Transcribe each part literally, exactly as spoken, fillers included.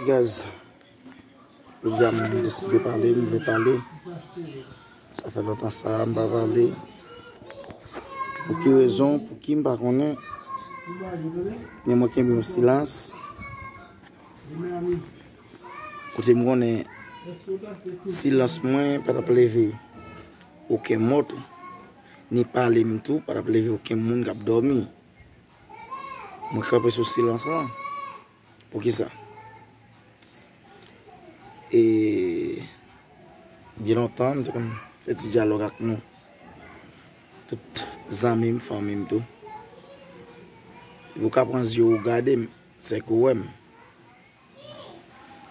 Guys, jodi a m deside pale, m vle pale. Sa fè lontan sa m pa pale. Pou ki rezon, pou ki m pa konnen. Men mwen kenbe yon silans. Kote m konnen silans mwen pa t ap leve okenn mò tou. Ni pale m tou pa t ap leve okenn moun k ap dòmi. Mwen kanpe sou silans lan. Poukisa? E gen lontan, m te konn fè ti dyalòg ak nou. Tout zanmi m, fanmi m tou. Ou ka pran zye w gade m, se ke w wè m.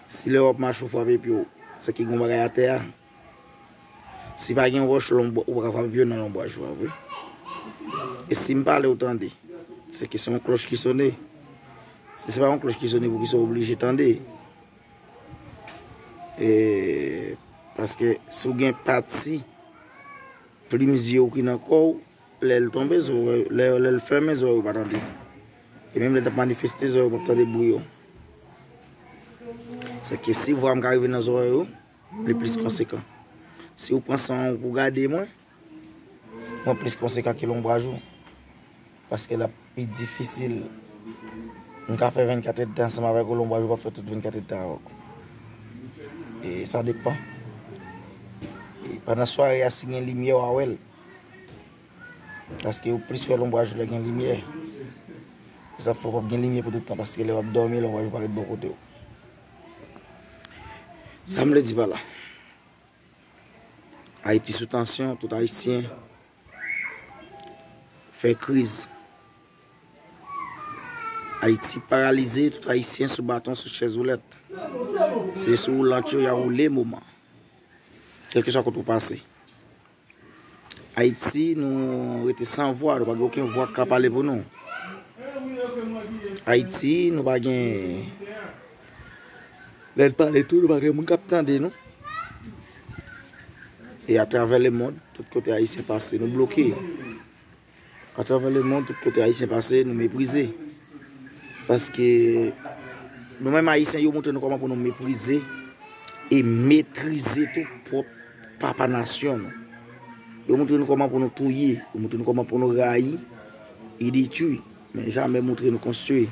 Si lè w ap mache w frape pye w, se ke gen yon bagay atè a. Si pa gen wòch, ou pa ka frape pye w nan lonbraj ou a vre. E si m pale, ou tande, se ke se yon klòch ki sone. Si se pa yon klòch ki sone, poukisa w oblije tande? E, paske si w gen pati plim zye w ki nan kò w, lè l tonbe, zòrèy, lè, lè l fèmen, zòrèy ou pa tande. E menm lè l t ap manifeste, zòrèy ou p ap tande bri yo. Se ke si vwa m ka rive nan zòrèy ou, li plis konsekan. Si ou pran san w pou gade mwen, mwen plis konsekan ke lonbraj ou. Paske l ap pi difisil. M ka fè vennkat èdtan ansanm avèk ou, lonbraj ou p ap fè tout vennkat èdtan avèk ou. E sa depan. E pandan sware a, si gen limyè, w a wè l. Paske ou plis wè lonbraj ou lè gen limyè. E sa fè w p ap gen limyè pou tout tan, paske lè w ap dòmi, lonbraj ou parèt bò kote w. Sa m vle di pa la. Ayiti sou tansyon, tout Ayisyen fè kriz. Ayiti paralize, tout Ayisyen sou baton, sou chèz woulèt. Se sou woulant yo y a woule moman. Kèlkeswa kote w pase. Ayiti, nou rete san vwa, nou pa gen okenn vwa k ka pale pou nou. Ayiti, nou pa gen, lè n pale tou, nou pa gen moun k ap tande nou. E atravè lemonn, tout kote Ayisyen pase, nou bloke. Atravè lemonn, tout kote Ayisyen pase, nou meprize. Paske nou menm Ayisyen, yo montre nou kòman pou nou meprize e metrize tou pwòp papa nasyon nou. Yo montre nou kòman pou nou touye, yo montre nou kòman pou nou rayi e detwi, men jamè montre nou konstwi.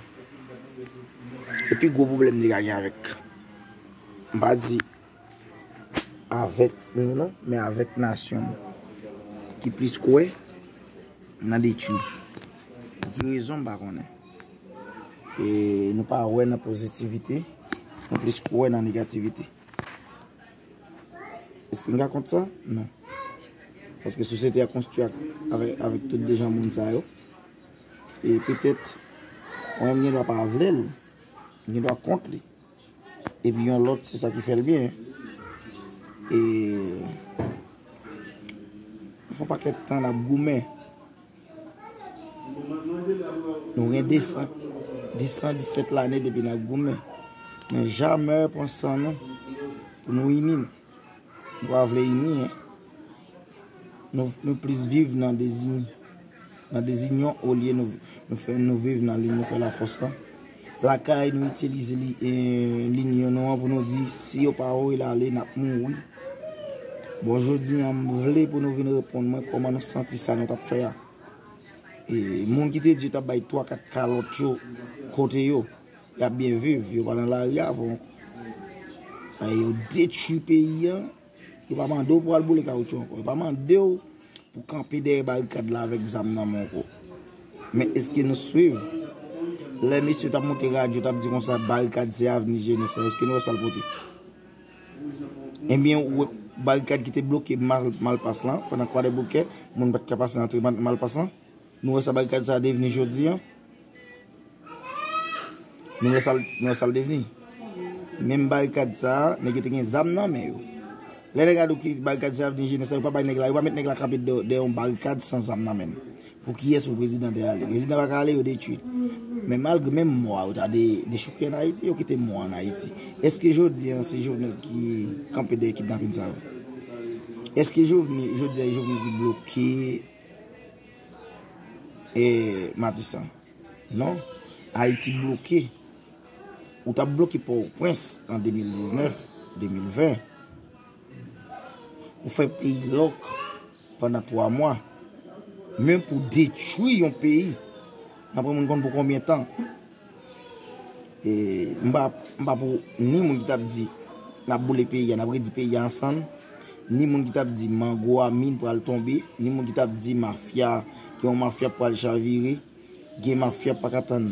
E pi gwo pwoblèm nèg la gen avèk, m pa di avèk nou non, men avèk nasyon nou ki plis kwè nan detwi. Pou ki rezon, m pa konnen. E nou pa wè nan pozitivite, nou plis kwè nan negativite. Èske n ka kont sa? Non. Paske sosyete a konstwi ak, avèk, avèk tout de jan moun sa yo. E petèt, mwen menm gen dwa pa vle l, m gen dwa kont li. Epi yon lòt, se sa ki fè l byen. E nou fè yon pakèt tan n ap goumen. Nou gen de san, de san disèt lane depi n ap goumen. Men jamè pran san nou pou nou ini nou. Nou pa vle ini, en. Nou, nou plis viv nan dezini, nan dezinyon olye nou, nou fè, nou viv nan linyon, fè lafòs lan. Lakay nou itilize li, eh, linyon nou an pou nou di, si yo pa voye l ale, n ap mouri. Bon, jodi a, m vle pou nou vin reponn mwen kòman nou santi sa nou t ap fè a. E moun ki te di yo t ap bay twa, kat kalòt yo kote yo, y ap byen viv, yo pa nan lari avè w ankò. Yo detwi peyi a, yo pa mande w pou al boule kawotchou ankò. Yo pa mande w pou kanpe dèyè barikad la avèk zam nan men w ankò. Men èske nou swiv? Lè mesye t ap monte radyo, t ap di konsa, barikad se avni jenès la, èske nou wè sa l pote? Ebyen, ou wè barikad ki te bloke Mal-, Malpas lan, pandan Kwadèboukè, moun pa t ka pase antre Mal-, Malpas lan. Nou wè sa barikad sa a devni jodi a? Nou wè sa l, nou wè sa l devni? Menm barikad sa a, nèg yo te gen zam nan men yo. Lè nèg la di w ki barikad sa a vini jenès la, yo pa bay nèg la, yo pa met nèg la kanpe dèyè, dèyè yon barikad san zam nan men l. Pou kiyès pou prezidan te ale? Prezidan pa ka ale, yo detwi l. Men malgre menm mò a, yo ta de, dechouke ann Ayiti, yo kite mò a ann Ayiti. Èske jodi a, se Jovenel ki kanpe dèyè kidnapin sa yo? Èske Jovenel, jodi a, Jovenel ki bloke e Matisan? Non. Ayiti bloke. Ou t ap bloke Pòtoprens an de mil diznèf, de mil ven. Ou fè peyi lòk pandan twa mwa. Men pou detwi yon peyi, n ap pran moun konn pou konbyen tan. E, m pa, m pa pou ni moun ki t ap di n ap boule peyi a, n ap redi peyi a ansanm, ni moun ki t ap di mango a min pral tonbe, ni moun ki t ap di mafya, gen yon mafya pral chavire, gen mafya pa ka tann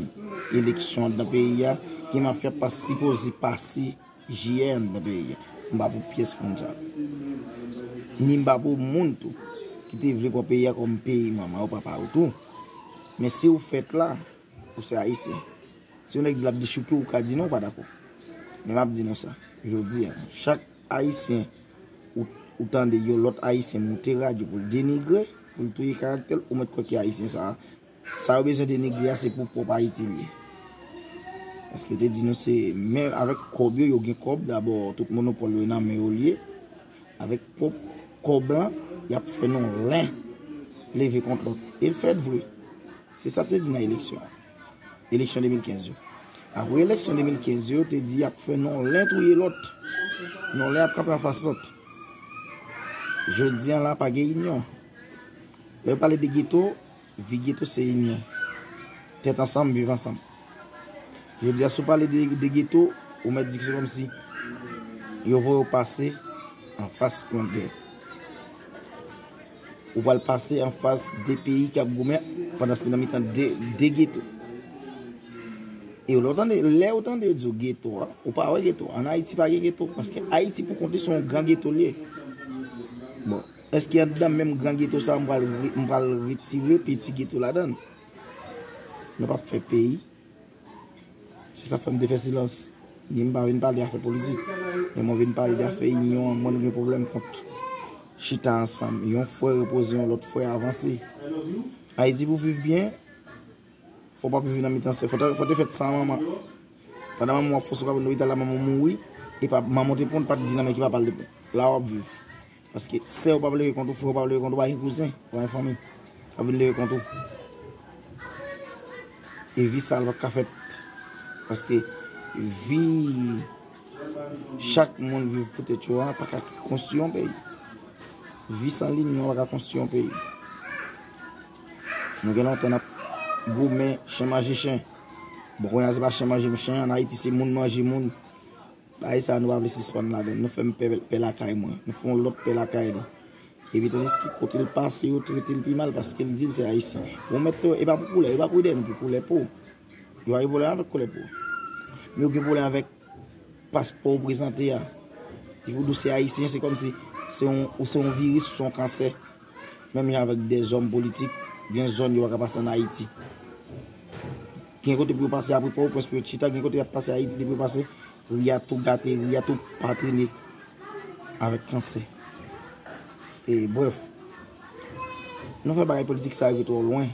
eleksyon anndan peyi a, gen mafya pa sipoze pase J A anndan peyi a. M pa pou pyès moun sa. Ni m pa pou moun tou ki te vle pran peyi a kòm peyi manman yo, papa yo tou. Men si w fèt la, ou se ayisyen. Si yon nèg di l ap dechouke w, ou ka di non, ou pa dakò. Men m ap di nou sa, jodi a, chak ayisyen ou, ou tande yon lòt ayisyen moute radyo pou l denigre, pou l touye karaktè l, ou mèt kwè ke ayisyen sa a, sa yo bezwen denigre a, se pou pwòp Ayiti l ye. Paske yo te di nou se, men avèk kòb yo, yo gen kòb, dabò, tout monopòl yo nan men yo l ye. Avèk pwòp kòb lan, y ap fè nou len leve kont lòt. E l fèt vre. Se sa te di nan eleksyon an. Eleksyon de mil kenz yo. Apre eleksyon de mil kenz yo, te di y ap fè nou len touye lòt. Nou len ap kanpe anfas lòt. Jodi an la, pa gen inyon. Lè yo pale de geto, vi geto se inyon. Tèt ansanm, viv ansanm. Jodi a, si w pale de, de geto, ou mèt di ke se kòmsi yo voye w pase anfas yon gè. Ou pral pase anfas de peyi k ap goumen pandan se nan mitan de, de geto. E lè w tande, lè w tande yo di w geto a, ou pa wè geto. Ann Ayiti pa gen geto, paske Ayiti pou kont li se yon gran geto l ye. Bon, èske anndan menm gran geto sa a, m pral re-, m pral retire piti geto ladan l? Nou p ap fè peyi. Se sa k fè m te fè silans. Ni m pa vin pale afè politik. Men mwen vin pale de afè inyon an. Mwen, nou gen pwoblèm kont chita ansanm. Yon frè repoze yon lòt frè avanse. Ayiti pou viv byen, fò w pa viv nan mitan sè. Fò te, fò te fèt san manman. Pandan manman w ap fòse w ka pou lopital la, manman w mouri. E pa, manman w te pran, pa t di nan men ki papa l te pran. La w ap viv. Paske sè w p ap leve kont ou, frè w p ap leve kont ou, pa gen kouzen, pa gen fanmi k ap vin leve kont ou. E vi sa a, l p ap ka fèt. Paske vi chak moun viv pou tèt yo a pa ka konstwi yon peyi. Vi san linyon pa ka konstwi yon peyi. Nou gen lontan n ap goumen chen manje chen. Bon, kounye a se pa chen manje chen, ann Ayiti se moun manje moun. Bagay sa a nou pa vle sispann ladan l. Nou fè m pè, pè lakay mwen. Nou fè yon lòt pè lakay nou. Epi tandiske kote l pase, yo trete l pi mal paske l di l se ayisyen. Bon, mèt yo, e pa pou koulè, yo pa pou ede nou pou koulè po. Yo pa gen pwoblèm avèk koulè po. Men yo gen pwoblèm avèk paspò w prezante a. Epi w di w se ayisyen, se kòmsi se yon, ou se yon viris, ou se yon kansè. Menm jan avèk dèzòm politik, gen zòn yo pa ka pase ann Ayiti. Gen kote pou yo pase apre Pòtoprens pou yo chita, gen kote y ap pase Ayiti depi yo pase, ri a tou gate, ri a tou patrine avèk kansè. E, brèf, nou fè bagay politik sa rive twò lwen.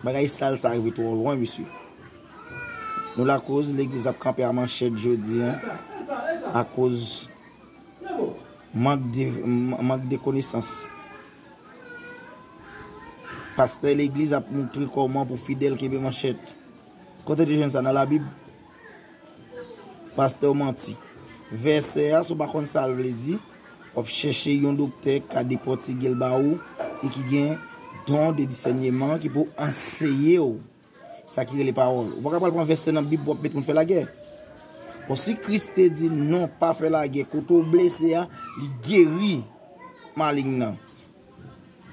Bagay sal sa rive twò lwen, mesye. Nou lakoz legliz ap kanpe a manchèt jodi a, akoz mank de, mank de konesans. Pastè legliz ap moutre kòman pou fidèl kenbe manchèt. Kote w te jwenn sa nan Labib? Pastè w manti. Vèsè a, si w pa konn sa l vle di, w ap chèche yon doktè k ka depòtige l ba ou e ki gen don de disèneman ki pou anseye w sa ki rele pawòl. Ou pa ka pral pran vèsè nan Bib pou w ap met moun fè lagè. Bon, si Kris te di non, pa fè lagè, kote w blese a, li geri maleng nan.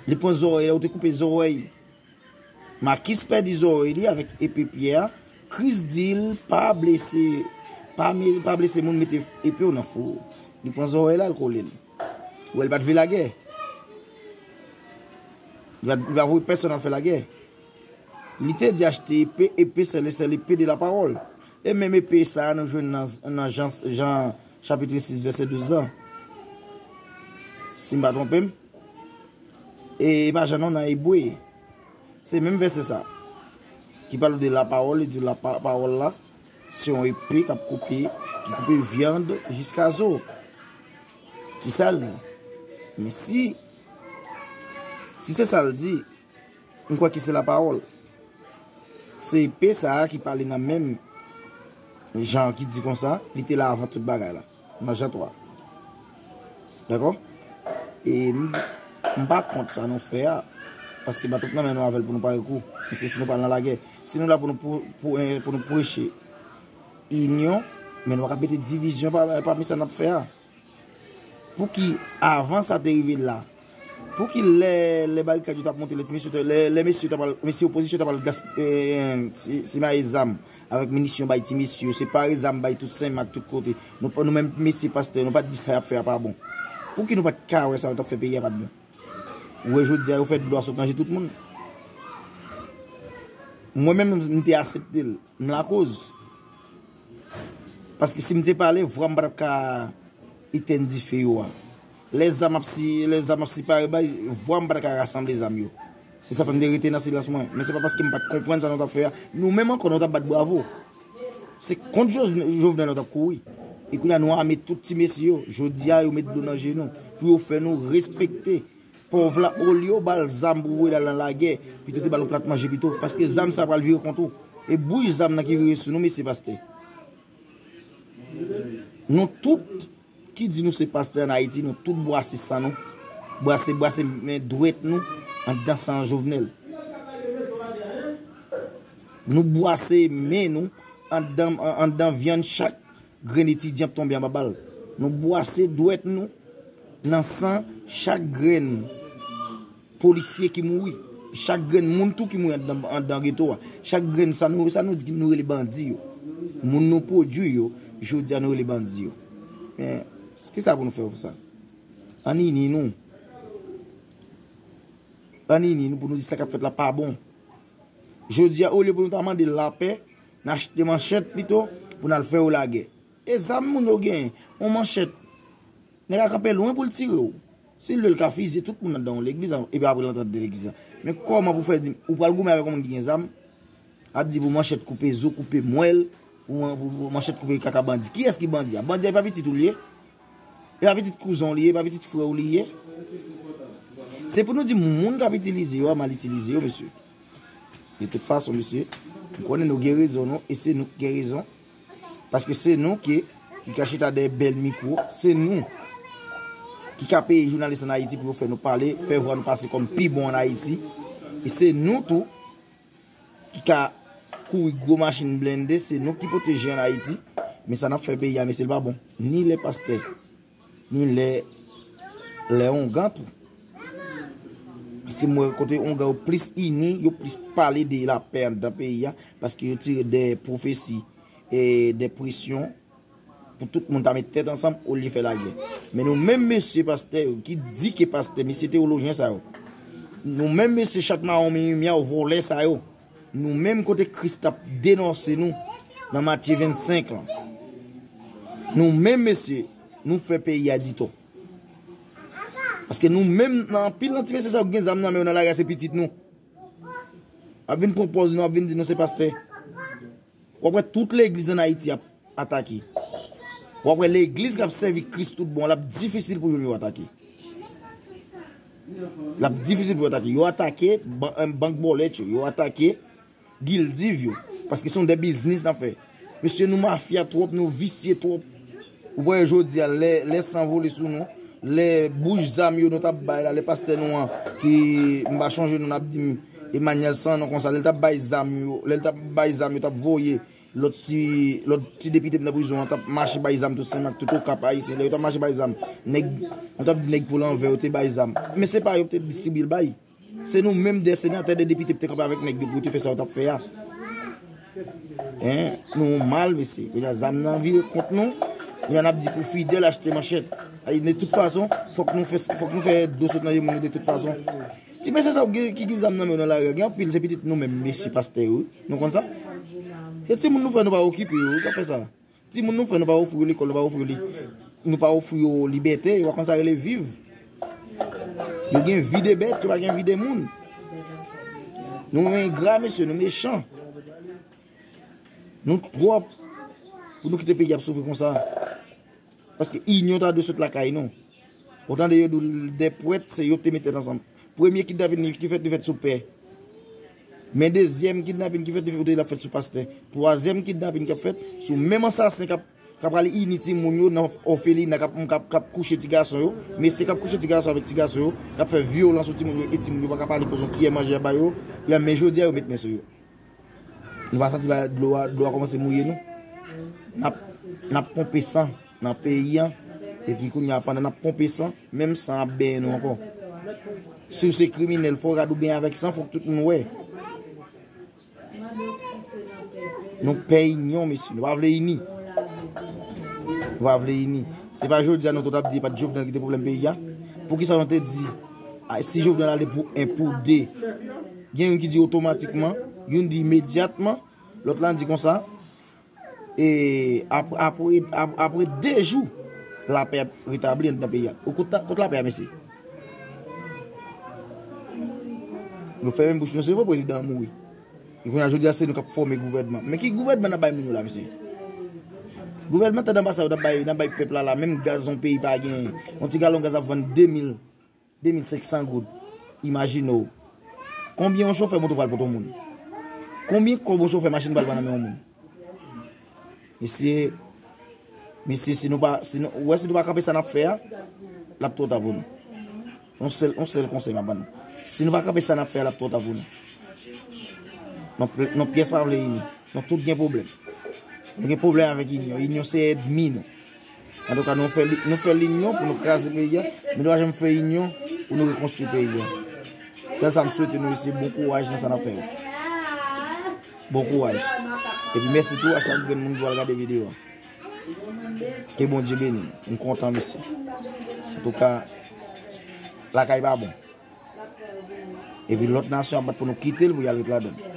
Li pran zòrèy la, ou te koupe zòrèy. Makis pèdi zòrèy li avèk epe pyè a. Kris di l, pa blese, pa, me- pa blese moun, mete epe w nan fou. Li pran zòrèy la, l kole l. Ou wè, l pa t vle lagè. Li pa, li pa voye pèsonn al fè lagè. Li te di achte epe, epe se le, se l'épée de la parole. E menm epe sa a nou jwenn nan, nan Jan, Jan chapit sis vèsè douz lan. Si m pa twonpe m. E, e pa Jan non, nan Ebre. Se menm vèsè sa. Ki pale de la parole, li di la pa- pawòl la, se yon epe k ap koupe, ki koupe vyann jiska zo. Se sa l di. Men si, si se sa l di, m kwè ke se la pawòl. Se epe sa a ki pale nan men m. Jan ki di konsa, li te la avan tout bagay la. Nan Jan twa. Dakò? E m, m pa kont sa nou fè a, paske m pa t nan men nou avè l pou nou pare kou. Men se si nou pral nan lagè. Si nou la pou nou, pou, pou, eh, pou nou preche inyon, men nou pa ka mete divizyon pa, pami sa n ap fè a. Pouki avan sa te rive la? Pouki lè, lè barikad yo t ap monte, lè ti mesye, lè, lè mesye t ap al, mesye opozisyon t ap al gas, eh, si, simaye zam avèk minisyon bay ti mesye yo, separe zam bay tout Senmak, tout kote. Nou, nou menm mesye pastè, nou pa t di sa y ap fè a pa bon. Pouki nou pa t ka wè sa yo t ap fè peyi a pa t bon? Ou wè jodi a yo fè dlo a sot nan je tout moun. Mwen menm, m te aksepte l. M lakoz. Paske si m te pale, vwa m pa t ap ka etèn dife yo a. Lè zam ap si, lè zam ap sipare bay, vwa m pa t ka rasanble zam yo. Se sa fè m te rete nan silans mwen. Men se pa paske m pa t konprann sa nou t ap fè a. Nou menm ankò, nou t ap bat bravo. Se kont Jovnè-, Jovenel nou t ap kouri. E kounye a nou ame tout ti mesye yo. Jodi a, yo met dlo nan je nou. Pou yo fè nou respekte. Pòv la, olye yo ba l zam pou voye l al nan lagè, pito te ba l yon plat manje pito. Paske zam sa pral vire kont ou. E bouch zam nan ki vire sou nou, mesye pastè. Nou tout ki di nou se pastè ann Ayiti, nou tout bwase san nou. Bwase, bwase men dwèt nou anndan san Jovenel. Nou bwase men nou anndan, anndan vyann chak grenn etidyan ap tonbe anba bal. Nou bwase dwèt nou nan san chak grenn polisye ki mouri, chak grenn moun tou ki mouri anndan, anndan geto a. Chak grenn sa nou, sa nou di ki nou rele bandi yo. Moun nou pwodui yo, jodi a nou rele bandi yo. Men, kisa pou nou fè pou sa? Ann ini nou. Ann ini nou pou nou di sa k ap fèt la pa bon. Jodi a, olye pou nou ta mande lapè, n achte manchèt pito pou n al fè yo lagè. E zam moun yo genyen, yon manchèt. Nèg a kanpe lwen pou l tire w. Si l vle, l ka fizye tout moun anndan yon legliz, epi apre l antre anndan legliz la. Men kòman pou fè di m, ou pral goumen avèk yon moun ki gen zam? Ap di pou manchèt koupe zo, koupe mwèl, pou, pou, pou manchèt koupe kaka bandi. Kiyès ki bandi a? Bandi a e pa pitit ou li ye? E pa pitit kouzen w li ye, e pa pitit frè w li ye? Se pou nou di moun k ap itilize yo a mal itilize yo, mesye. De tout fason, mesye, m konnen nou gen rezon, nou, e se nou ki gen rezon. Paske se nou ki, ki ka chita dèyè bèl mikwo, se nou ki ka peye jounalis ann Ayiti pou yo fè nou pale, fè vwa nou pase kòm pi bon ann Ayiti. E se nou tou ki ka kouri gwo machin blende, se nou ki pwoteje ann Ayiti. Men sa n ap fè peyi a, mesye, l pa bon. Ni lè pastè, ni lè, lè ongan tou. Paske m wè kote ongan yo plis ini, yo plis pale de lapè anndan peyi a, paske yo tire de pwofesi e de presyon pou tout moun ta met tèt ansanm olye fè lagè. Men nou menm mesye pastè yo ki di ke pastè, mesye teyolojyen sa yo, nou menm mesye chat mawon mimi myaw vòlè sa yo, nou menm kote Kris t ap denonse nou nan Matye vennsenk lan, nou menm mesye, nou fè peyi a ditò. Paske nou menm, nan anpil nan ti mesye sa yo ki gen zam nan men yo nan lari a, se pitit nou. Ap vin pran pòz nou, ap vin di nou se pastè. W ap wè tout legliz ann Ayiti ap atake. W ap wè legliz k ap sèvi Kris tout bon, l ap difisil pou youn yo atake. L ap difisil pou yo atake. Yo atake ban-, bank bòlèt yo, yo atake gildiv yo. Paske se yon de biznis n ap fè. Mesye, nou mafya twòp, nou visye twòp. Ou wè jodi a, lè, lè san vole sou nou, lè bouch zam yo nou t ap bay la, lè pastè nou an, ki m pa chonje non, n ap di m Emmanuel Sanon konsa, lè l t ap bay zam yo, lè l t ap bay zam yo, t ap voye lòt ti, lòt ti depite nan prizon an, t ap mache bay zam tout Senmak, tout Okap ayisyen, lè yo t ap mache bay zam, nèg, nou t ap di nèg pou lanvè, yo te bay zam. Men se pa yo ki te distribye l bay. Se nou menm de senatè, de depite ki te kanpe avèk nèg yo pou yo te fè sa yo t ap fè a. Hein? Nou mal, mesye. Kounye a zam nan vire kont nou. Kounye a n ap di pou Fidèl achte manchèt. Ay, de tout fason, fòk nou fè, fòk nou fè dlo sot nan je moun yo de tout fason. Ti mesye sa yo gen, ki gen zam nan men yo nan lari a, gen anpil, se pitit nou menm, mesye pastè yo, wi. Nou konn sa? Se timoun nou fè, nou pa okipe yo, wi, k ap fè sa. Timoun nou fè, nou pa ofri yo lekòl, nou pa ofri yo li-, nou pa ofri yo libète, yo pa konn sa rele viv. Yo gen vi de bèt, yo pa gen vi de moun. Nou engra, mesye, nou mechan. Nou twòp pou nou kite peyi ap soufri konsa. Paske inyon ta dwe sot lakay nou. Ou tande yo di w de pwèt, se yo ki te met tèt ansanm. Premye kidnapin ki fèt, li fèt sou pè. Men dezyèm kidnapin ki fèt, ou te di l ap fèt sou pastè. Twazyèm kidnapin k ap fèt sou menm ansasen k ap, k ap pral ini timoun yo nan òfelina, k ap, k ap, k ap kouche ti gason yo. Mesye k ap kouche ti gason avèk ti gason yo, k ap fè vyolans sou timoun yo, e timoun yo pa ka pale koz yon kiyè manje y ap ba yo. Men jodi a, yo met men sou yo. Nou pa santi ba dlo a, dlo a kòmanse mouye nou? N ap, n ap ponpe san nan peyi a. Epi kounye a, pandan n ap ponpe san, menm san ap benyen nou ankò. Si w se kriminèl, fò rad ou benyen avèk san, fòk tout moun wè. Nou pè inyon, mesye. Nou pa vle ini. Nou pa vle ini. Se pa jodi a nou tout ap di e pa t Jovenel ki te pwoblèm peyi a. Poukisa nou te di, a, si Jovenel ale pou en, pou de, gen youn ki di otomatikman, youn di imedyatman, lòt la di konsa, e apre, apre, ap-, apre de jou, lapè ap retabli anndan peyi a. Ou kot, kot lapè a, mesye? Nou fèmen bouch nou, se vre prezidan an mouri. E kounye a jodi a se nou k ap fòme gouvènman. Men ki gouvènman n ap bay moun yo la, mesye? Gouvènman tan anba sa yo t ap bay, n ap bay pèp la la, menm gaz yon peyi pa genyen. Yon ti galon gaz ap vann de mil, de mil senk san goud. Imajine w. Konbyen yon chofè moto pral pote yon moun? Konbyen kòb yon chofè machin pral pran nan men yon moun? Mesye, mesye, si nou pa, si nou, ou wè, si nou pa kanpe sa n ap fè a, l ap twò ta pou nou. Yon sèl, yon sèl konsèy m ap ban nou. Si nou pa kanpe sa n ap fè a, l ap twò ta pou nou. Non, pl-, non, pyès pa vle ini. Nou tout gen pwoblèm. Nou gen pwoblèm avèk inyon. Inyon se ènmi nou. Antouka, nou fè li-, nou fè linyon pou nou kraze peyi a, men nou pa janm fè inyon pou nou rekonstwi peyi a. Sèl sa m swete nou, se bon kouraj nan sa n ap fè yo. Bon kouraj. Epi mèsi tou a chak grenn moun ki pral gade videyo a. Ke Bondye beni nou. M kontan, mesye. Antouka, lakay pa bon. Epi lòt nasyon ap bat pou nou kite l pou y al ret ladan l.